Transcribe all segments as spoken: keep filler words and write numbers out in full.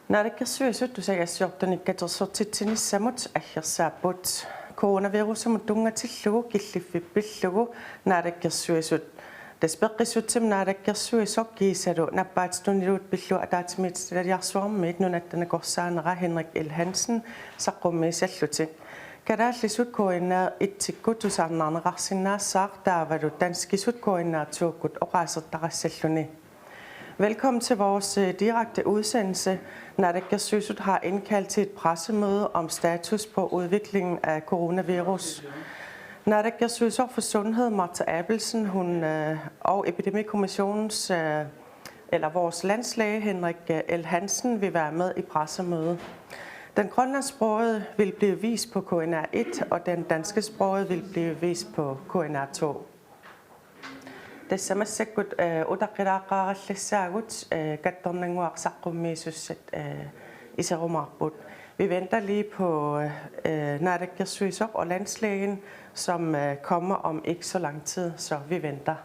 Naalakkersuisut tusagassiortunik katersortitsinissamut aggersaapput. Coronavirusimut tunngatillugu killiffik pillugu Naalakkersuisut, tassa peqqissutsimut naalakkersuisoq kiisalu nappaatitut tuniluut pillugu ataatsimiititaliarsuarmiit Nunatta Nakorsaanera Henrik L. Hansen saqqummiissallutik. Kalaallisut K N R et-ikkut tusarnaarneqarsinnaassaaq taavalu danskisut K N R to-kkut oqaasertaqassalluni. Velkommen til vores øh, direkte udsendelse. Naalakkersuisut har indkaldt til et pressemøde om status på udviklingen af coronavirus. Naalakkersuisut for Sundhed, Martha Abelsen, hun, øh, og Epidemikommissionens, øh, eller vores landslæge Henrik øh, L. Hansen vil være med i pressemøde. Den grønlandsksprogede vil blive vist på K N R et, og den danskesprogede vil blive vist på K N R to. Tassa massakkut øh, utaqqilaaqqaaralissaagut øh, kattornannguaq saqqummiisussat øh, iserumaarput. Vi venter lige på øh, naalakkersuisoq og landslægen, som øh, kommer om ikke så lang tid, så vi venter.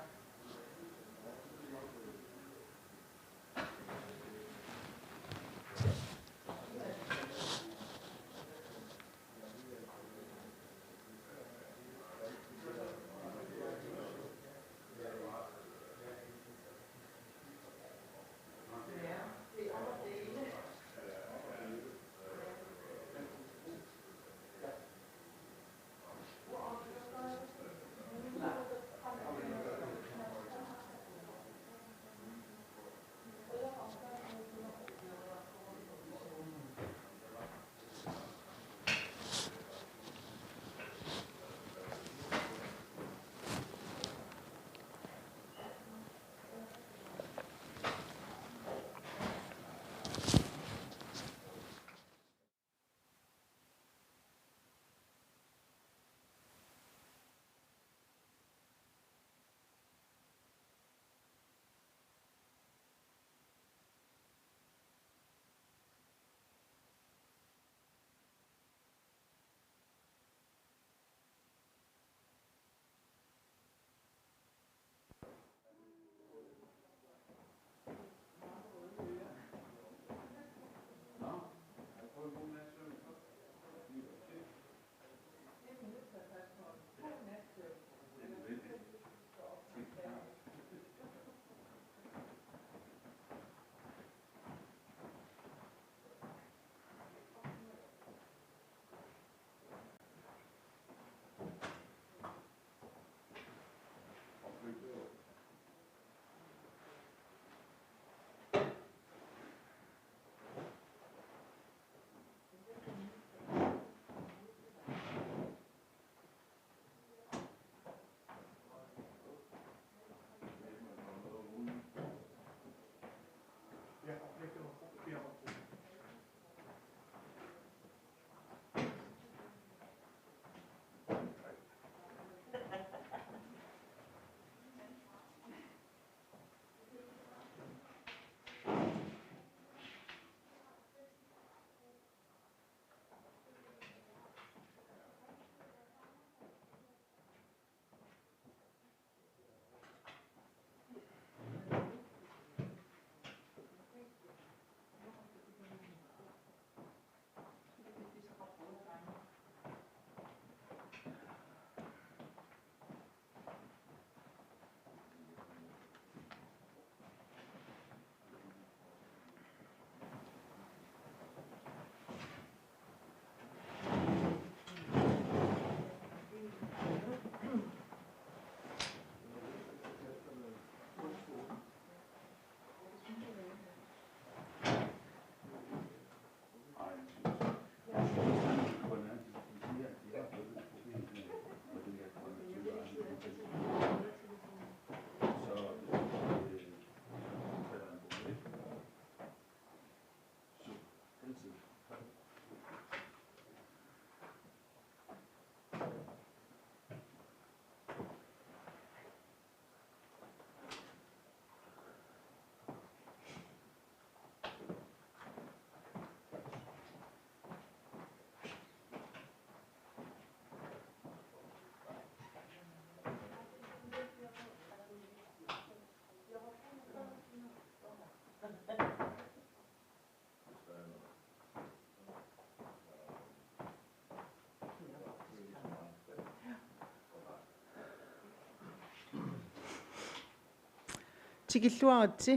Tikilluaritsi.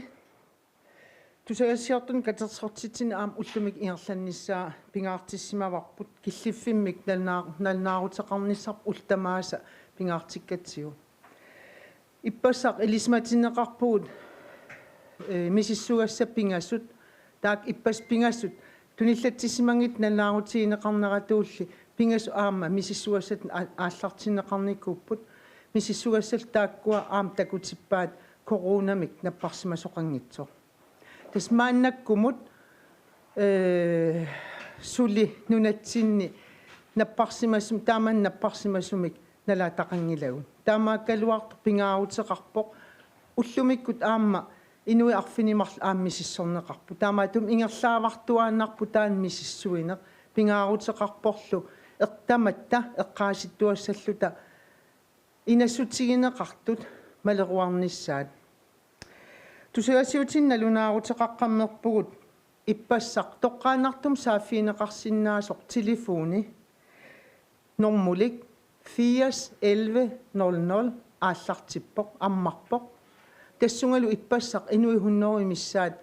Tusagassiortunut katersortitsinni aamma ullumikkut ingerlannissaa pingaartissimavarput killiffimmik nalunaa-, nalunaaruteqarnissarput ullut tamaasa pingaartikkatsigu. Ippassaq ilisimatinneqarpugut, eh, misissugassat pingasut, taakku ippassaq pingasut tunillatsissimanngitsut nalunaarutigineqarneratuulli pingasut aamma misissugassat a-, aallartinneqarnikuupput, misissugassat taakkua aamma takutippaat coronamik napparsimasoqanngitsoq. Tassa maannakkumut, eh, suli nunatsinni napparsimasum-, taamani napparsimasumik nalaataqanngilagut. Taamaakkaluartoq pingaaruteqarpoq ullumikkut aamma inuit arfineq-marluk aamma misissorneqarput. Taamaattumik ingerlaavartuaannarpoq taanna misissuineq, pingaaruteqarporlu eq-, tamatta eqqaasittuassalluta inassutigineqartut maleruarnissaat. Tusagassiutinni nalunaaruteqaqqammerpugut ippassaq toqqaannartumik saaffigineqarsinnaasoq telefoni normulik firs elleve nul nul aallartippoq, ammarpoq. Tassungalu ippassaq inuit hundrede missaat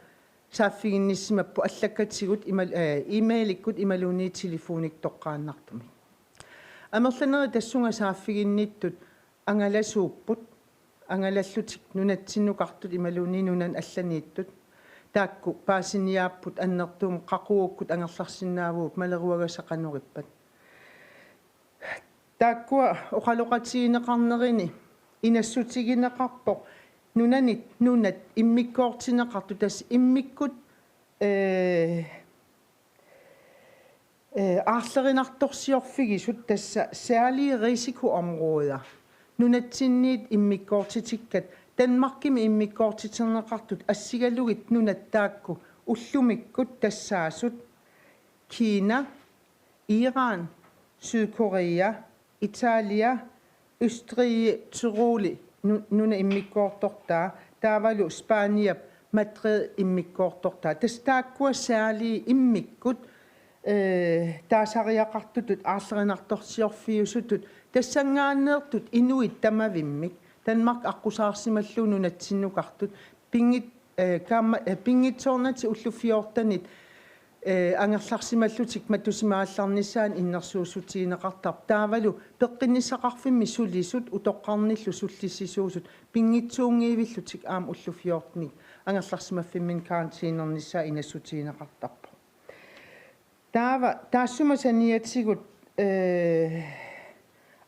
saaffiginnissimapput allakkatigut imal-, eh, e-mailikkut imaluunniit telefonikkut toqqaannartumik. Amerlanerit tassunga saaffiginnittut angalasuupput, angalallutik nunatsinnukartut imaluunniit nunanut allaniittut. Taakku paasiniaapput annertuumik qaqugukkut angerlarsinnaavugut maleruagassat qanoq ippat. Taakkua oqaloqatigineqarnerini inassutigineqarpoq nunanit nunat immikkoortinneqartut, tassa immikkut, eh, eh, aarlerinartorsiorfigisut, tassa særlige risikoområder. Nunatsinniit immikkoortitikkat, Danmarkimi immikkoortiterneqartut assigalugit nunat taakku ullumikkut tassaasut: Kina, Iran, Sydkorea, Italia, Østrig, Tiroli nu-, nunap immikkoortortaa, taavalu Spaniap Madrid immikkoortortaa. Tassa taakkua særlige immikkut, eh, taasariaqartutut, aarlerinartorsiorfiusutut, tassanngaanneertut inuit tamavimmik, Danmark aqqusaarsimallugu nunatsinnukartut, pinngit-, eh, kaamma-, eh, pinngitsoornatik ullut fjortenit, eh, angerlarsimallutik matusimaallarnissaannik innersuussutigineqartarpoq. Taavalu peqqinnissaqarfimmi sulisut utoqqarnillu sullissisuusut pinngitsuunngivillutik aamma ullut fjortenit angerlarsimaffimminni karantænernissaat inassutigineqartarpoq. Taava taassuma saniatigut, eh,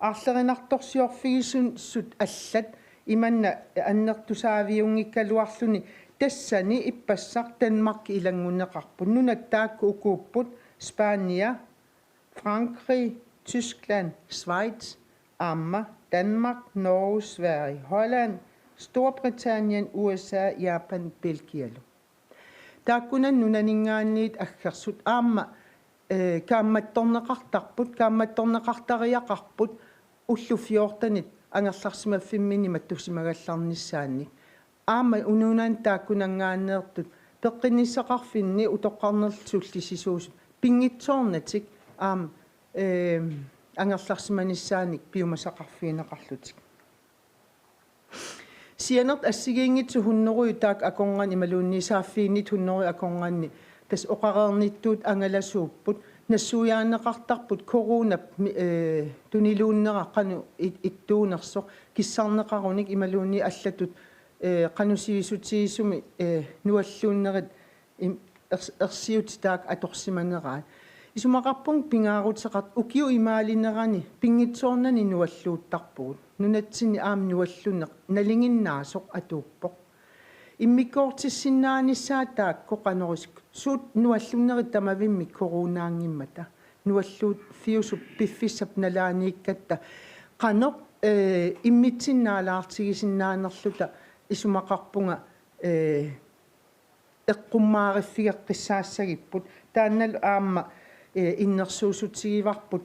aarlerinartorsiorfigisut allat imanna annertusaaviunngikkaluarluni, tassani ippassaq Danmark ilanngunneqarpoq. Nunat taakku ukuupput: Spania, Frankrig, Tyskland, Schweiz, aamma Danmark, Norge, Sverige, Holland, Storbritannien, U S A, Japan, Belgialu. Taakkunani nunaninngaanniit aggersut aamma, eh, kaammattorneqartarput, kaammattorneqartariaqarput ullut fjortenit angerlarsimaffimminni matusimagallarnissaannik. Aamma nunanit taakkunanngaanneertut peqqinnissaqarfinni utoqqarnerlu sullissisuusut pinngitsoornatik aamma, eh, angerlarsimanissaannik piumasaqarfigineqarlutik. Sianertut assigiinngitsut hunnorujut taakku akornanni imaluunniit saaffiginnittut hunnorujut akornanni, tassa oqareernittut angalasuupput, nassuiaaneqartarput coronap mi-, eh, tuniluunnera qanoq it-, ittuunersoq, kissarneqarunik imaluunniit allatut, eh, qanoq sivisutigisumik, eh, nualluunnerit im-, ers-, ersiutit taakku atorsimaneraat. Isumaqarpunga pingaaruteqartoq ukiup imaalinerani pinngitsoornani nualluuttarpugut. Nunatsinni aamma nualluneq nalinginnaasoq atuuppoq. Immikkoortissinnaanissaat taakku qanoq is-, suut nuallunnerit tamavimmik coronaanngimmata, nualluuffiusup piffissap nalaaniikkatta qanoq, eh, immitsinnut naalaartigisinnaanerluta isumaqarpunga, eh, eqqummaariffigeqqissaassagipput. Taannalu aamma, eh, innersuussutigivarput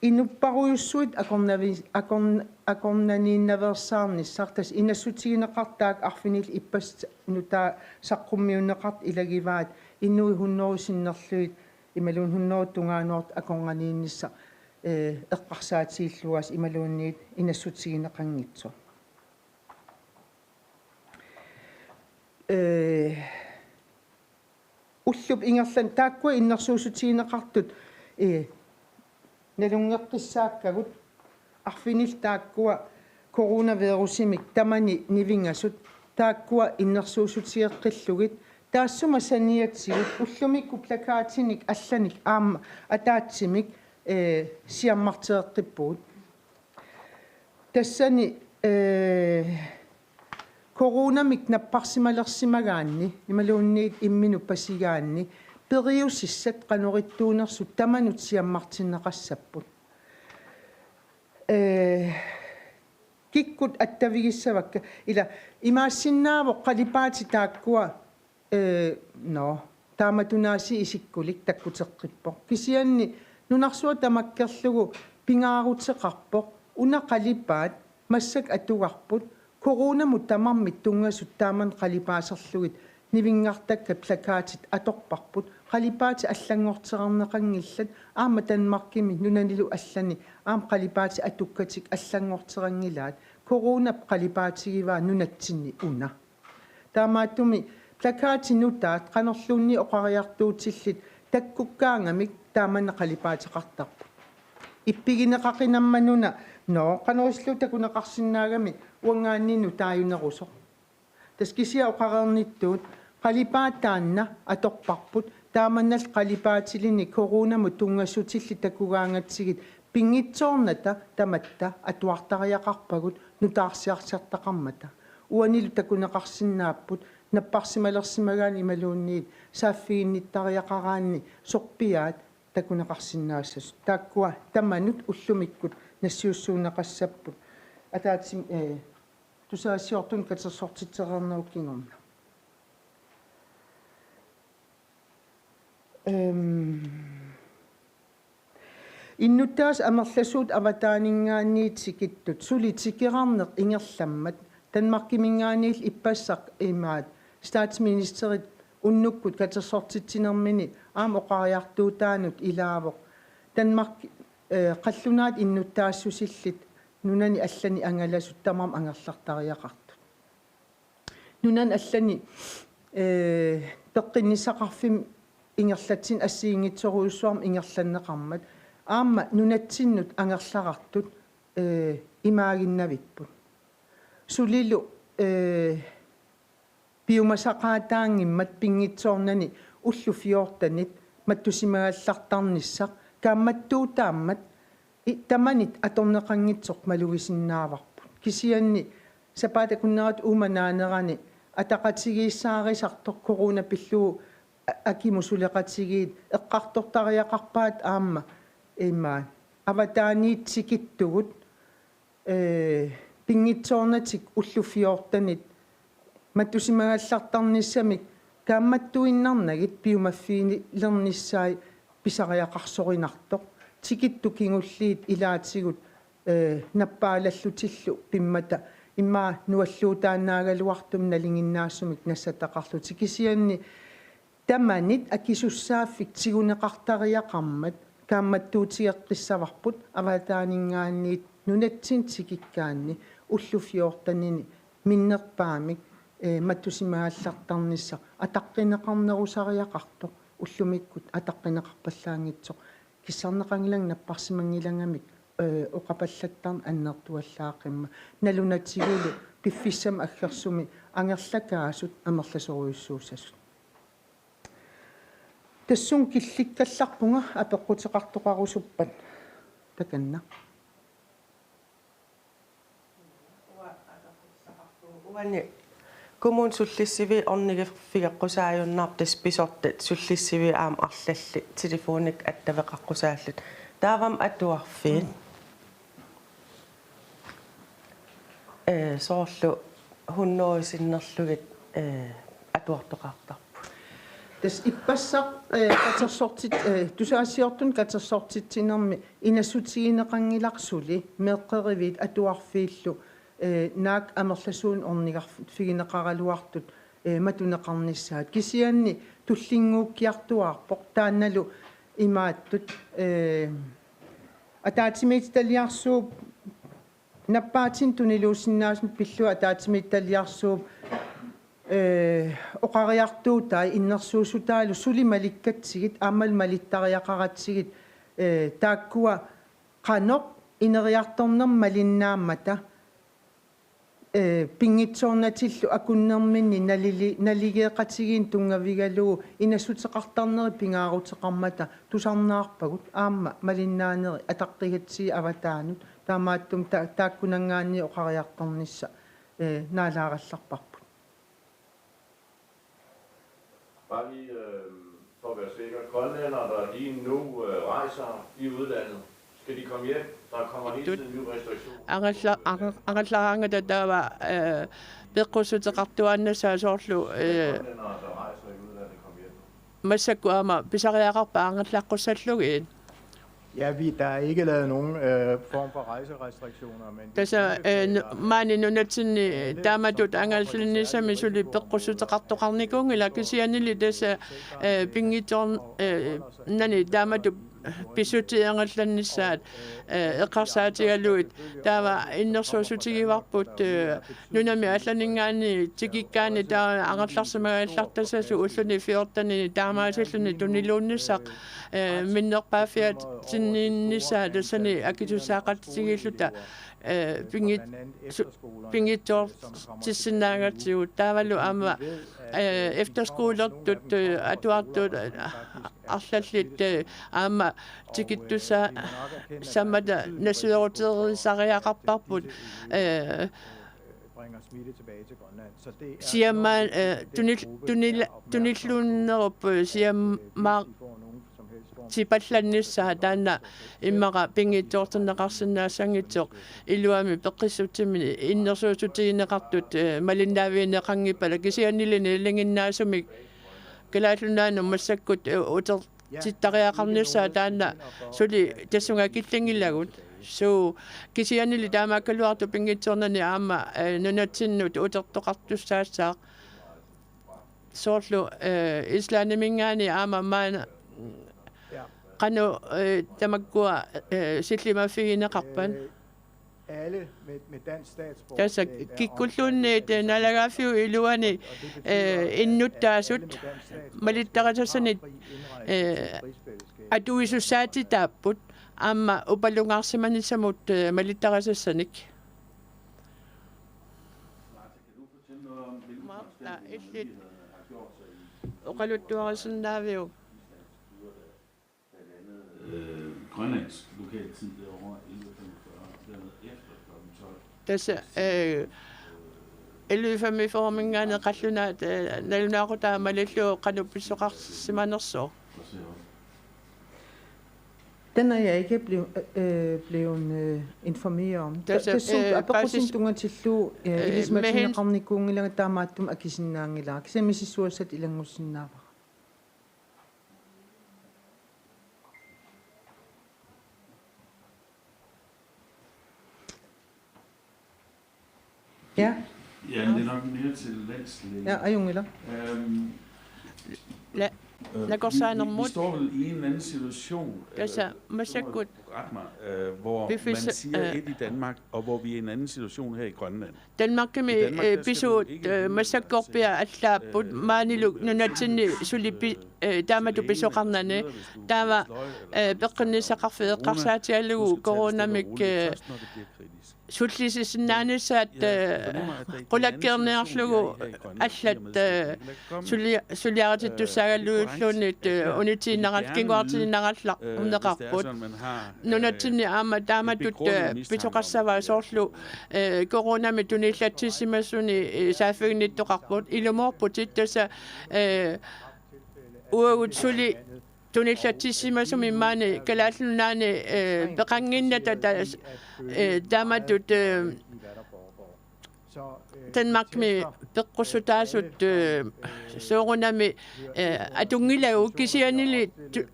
inupparujussuit akornavi-, akorn-, akornaniinnaveersaarnissaq, tassa inassutigineqartut taakku arfinillit ippassaq nutaaq saqqummiunneqartut ilagivaat inuit hunnorujut sinnerlugit imaluunniit hunnorujut tungaanut akornaniinnissaq, eh, eqqarsaatigilluaasi imaluunniit inassutigineqanngitsoq. eh, ullup ingerlan taakkua innersuussutigineqartut, eh, nalunngeqqissaakkagut arfinillit taakkua coronavirusimik tamani nivingasut taakkua innersuussutigeqqillugit taassuma saniatigut ullumikkut plakatinik allanik aamma ataatsimik, eh, siammartereqqippugut. Tassani, eh, coronamik napparsimalersimagaanni imaluunniit imminut pasigaanni periusissat qanoq ittuunersut tamanut siammartinneqassapput. Eh, kikkut attavigissavakka ila imaassinnaavoq qalipaatit taakkua, eh, no, taamatut aasiit isikkulik takkuteqqippoq. Kisianni nunarsuaq tamakkerlugu pingaaruteqarpoq una qalipaat massakkut atugarput coronamut tamarmik tunngasut taamani qalipaaserlugit nivinngartakkat plakatit atorparput, qalipaatit allanngortereerneqanngillat, aamma Danmarkimi nunanilu allani aamma qalipaatit atukkatik allanngorteranngilaat, coronap qalipaatigivaa nunatsinni una. Taamaattumik plakatit nutaat qanorluunniit oqariartuutillit takkukkaangamik taamani qalipaateqartarput. Ippigineqaqinammanuna, no, qanoq isillugu takuneqarsinnaagami uanngaanniit nutaajunerusoq. Tassa kisianni oqareernittut qalipaat taanna atorparput, taamannallu qalipaatilinnik coronamut tunngassutillit takugaangatsigit pinngitsoornata tamatta atuartariaqarpagut nutaarsiarsartaqarmata. Uanilu takuneqarsinnaapput napparsimalersimagaanni imaluunniit saaffiginnittariaqaraanni sorpiaat takuneqarsinnaassasut. Taakkua tamanut ullumikkut nassiussuunneqassapput. Ataatsim-, eh, tusagassiortunut katersortitsereernerup kingorna. Ehm, innuttaasut amerlasuut avataaninngaanniit tikittut suli tikerarneq ingerlammat Danmarkiminngaanniillu ippassaq imaat statsministerit unnukkut katersortitsinermini aamma oqariartuutaanut ilaavoq Danmark, eh, qallunaat innuttaassusillit nunani allani angalasut tamarmik angerlartariaqartut. Nunani allani, eh, peqqinnissaqarfimmi ingerlatsineq assigiinngitsorujussuarmik ingerlanneqarmat aamma nunatsinnut angerlarartut, eh, imaaginnavipput. Sulilu, eh, piumasaqaataanngimmat pinngitsoornani ullut fjortenit mattusimagallartarnissaq kaammattuutaammat i-, tamanit atorneqanngitsoq malugisinnaavarput. Kisianni sapaatip akunnerata uuma naanerani ataqatigiissaarisartoq corona pillugu a-, akimut suleqatigiit eqqartortariaqarpaat aamma imaat avataaniit tikittugut, eh, pinngitsoornatik ullut fjortenit mattusimagallartarnissamik kaammattuinnarnagit piumaffigilernissaat pisariaqarsorinartoq. Tikittut kingulliit ilaatigut, eh, nappaalallutillu pimmata immaqa nualluutaannaagaluartumik nalinginnaasumik nassataqarlutik. Kisianni tamanit akisussaaffik tiguneqartariaqarmat kaammattuutigeqqissavarput avataaninngaanniit nunatsinni tikikkaanni ullut fjortenini minnerpaamik, eh, mattusimagallartarnissaq ataqqineqarnerusariaqartoq ullumikkut ataqqineqarpallaanngitsoq kissarneqanngilanga napparsimanngilangamik, eh, oqapallattarneq annertuallaaqimmat nalunatigulu piffissami aggersumi angerlakaasut amerlasoorujussuussasut. Tassunga killikkallarpunga apeqquteqartoqarusuppat takanna. Uani kommunit sullissiviit ornigifigeqqusaajunnaarput tassa pisortat sullissiviit aamma arlallit telefonikkut attaveqaqqusaallutik. Taavami atuarfiit. Eh, soorlu hunnoruju sinnerlugit, eh, atuartoqartarput. Tassa ippassaq, eh, katersortit-, eh, tusagassiortunut katersortitsinermi inassutigineqanngilaq suli meeqqeriviit atuarfiillu, eh, naak amerlasuunik ornigarfigineqaraluartut, eh, matuneqarnissaat. Kisianni tullinnguukkiartuaarpoq taannalu imaattut, eh, ataatsimiititaliarsuup nappaatinik tuniluussinnaasunik pillugu ataatsimiititaliarsuup ee, oqariartuutai innersuussutaalu suli malikkatsigit aammalu malittariaqaratsigit, ee, taakkua qanoq ineriartornermik malinnaammata, ee, pinngitsoornatillu akunnerminni nalili-, naligeeqatigiinnut tunngavigalugu inassuteqartarneri pingaaruteqarmata tusarnaarpagut aamma malinnaaneri ataqqigatsigit avataanut, taamaattumik ta-, taakkunanngaanniit oqariartornissaq, ee, naalaarallarparput. Bare lige øh, for at være sikker. Grønlændere, der lige nu øh, rejser i udlandet, skal de komme hjem? Der kommer hele tiden nye restriktioner. Angalla-, ang-, angallaraangata taava, eh, peqqussuteqartuaannassaaq soorlu, eh, Grønlændere, der rejser i udlandet, komme hjem. Massakkut aamma pisariaqarpa angallaqqussallugu? Ja, vi, der er ikke lavet nogen øh, form for rejserestriktioner, men vi Tassa, eh, nu-, maani nunatsinni taamatut angallannissamik suli peqqussuteqartoqarnikuunngilaq kisiannili tassa, eh, pinngitsoor-, eh, nani taamatut pissutsit angallannissaat, eh, eqqarsaatigalugit taava innersuussutigivarput, eh, nunami allaninngaanniit tikikkaanni taava angerlarsimagallartassasoq ulluni fjortenini taamaasilluni tuniluunnissaa, eh, minnerpaaffiatinniinnissaa tassani akisussaaqatigiilluta, eh, pinngit-, su-, pinngitsoortissinnaagatsigu taavalu aamma, eh, efterskolertut, eh, atuartut, eh, arlallit, eh, aamma tikittussaammat nassuerutigisariaqarparput, eh, bringer smitte tilbage til Grønland. Så det er siammaa, eh, tunil-, tunil-, tunilluunnerup, eh, siammaa tipallannissaa taanna immaqa pinngitsoortinneqarsinnaassanngitsoq iluamik peqqissutsimik innersuussutigineqartut, eh, malinnaavigineqanngippat kisiannili nalinginnaasumik Kalaallit Nunaannut massakkut, eh, uter-, tittariaqarnissaa taanna suli tassunga killanngilagut. Suu, kisiannili taamaakkaluartoq pinngitsoornani aamma, eh, nunatsinnut utertoqartussaassaaq. Soorlu, eh, Islandiminngaanniit aamma maanna qanoq, eh, tamakkua, eh, sillimaffigineqarpat. Alle med, med dansk statsborgerskab. Tassa er kikkulluunniit, eh, naalagaaffiup iluani, eh, innuttaasut malittarisassani, eh, atuisussaatitaapput aamma upalungaarsimanissamut, eh, malittarisassanik. Martha, illit oqaluttuarisinnaaviuk? Øh, Grønlands lokaltid derovre elleve femogfyrre, og dermed efter klokken tolv. Tassa, eh, elleve femogfyrre-minngaanniit qallunaat, eh, nalunaaqutaa malillugu qanoq pisoqarsimanersoq. Og så er også Den er jeg ikke blevet, øh, blevet øh, informeret om. Tassa, dessutom øh, apeqqutit basis-, tungatillu, øh, øh, ilisimatinneqarnikuunngilanga taamaattumik akisinnaanngilara. Kisianni misissugassat ilanngussinnaavat. Ja. Ja, men det er nok mere til landslægen. Ja, ajunngilaq. Øhm, La-, øh, vi, vi, vi står vel i en eller anden situation, øh, tassa, massakkut, ret mig, øh, hvor man piffis-, siger øh, et i Danmark, og hvor vi er i en anden situation her i Grønland. Danmarkimi, eh, pisuut, eh, massakkorpiaq allaapput, maanilu nunatsinni suli pi-, eh, taamatut pisoqarnani. Taava, eh, peqqinnissaqarfik eqqarsaatigalugu coronamik, eh, sullissisinnaanissaat, eh, qulakkeerniarlugu allat, eh, suli-, suliaritittussaagaluilluunniit, eh, unitiinnarallu-, kinguartiinnarallarneqarput. Nunatsinni aamma taamatut, eh, pisoqassavaa soorlu, eh, coronamik tunillatsissimasuni, eh, saaffiginnittoqarput. Ilumoorputit tassa, eh, uagut suli tunillatsissimasumi maani Kalaallit Nunaanni, eh, peqannginnata ta-, eh, taamatut, eh, Danmarkimi peqqussutaasut, eh, soorunami, eh, atunngilagut kisiannili tu-,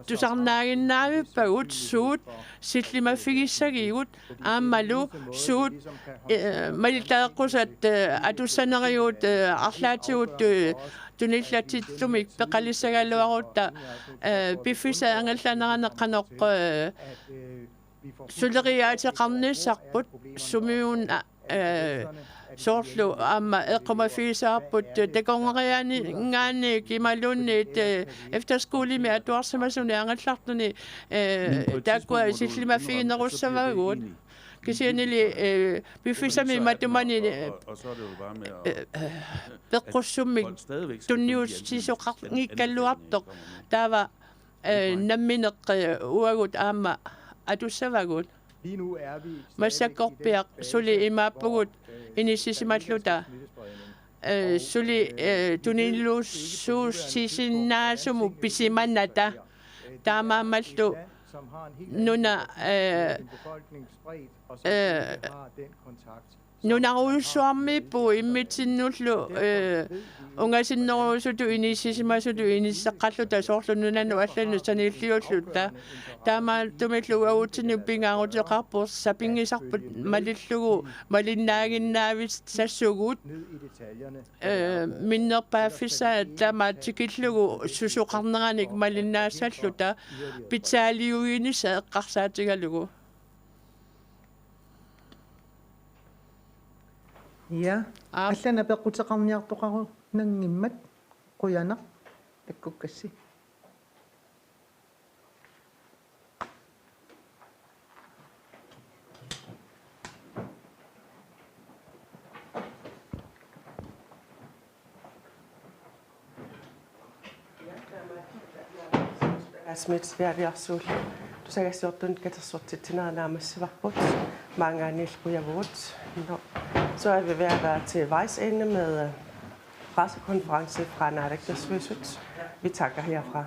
tusarnaaginnaavippagut suut sillimaffigissagigut aammalu suut, eh, malittareqqusat, eh, atussanerigut, eh, arlaatigut, eh, tunillatsillumik peqalissagaluarutta, eh, piffissap angallanerani qanoq, eh, suleriaateqarnissarput sumiuna, eh, Soorlu aamma eqqumaffigissavarput takornariaaninngaanniit imaluunniit, eh, efterskolemi atuarsimasunik angallartunik, eh, taakkua sillimaffiginerussavagut. Kisiannili, eh, piffissami matumani, eh, eh, peqqussummik tunniussisoqanngikkaluartoq taava, eh, nammineq, eh, uagut aamma atussavagut. Massakkorpiaq suli imaappugut inissisimalluta, eh, suli, eh, tuniluussuussisinnaasumut pisimanata. Taamaammallu nuna, eh, eh, nunarujussuarmiippugut immitsinnullu, eh, ungasinnerusutut inissisimasutut inisseqqalluta soorlu nunanut allanut sanilliulluta. Taamaattumillu uagutsinnut pingaaruteqarpoq sapinngisarput malillugu malinnaaginnavissasugut, eh, minnerpaaffissaat tamaat tikillugu susoqarneranik malinnaassalluta pitsaaliuinissaa eqqarsaatigalugu. Ja. Aap. Allanut apeqquteqarniartoqarunanngimmat qujanaq takkukkassi. Smith Vialiarsuullu tusagassiortunut katersortitsinera naammassivarput, maanngaanniillu qujavugut. Nå, så er vi ved at være til vejs ende med, øh, pressekonference fra Naalakkersuisut. Vi takker herfra.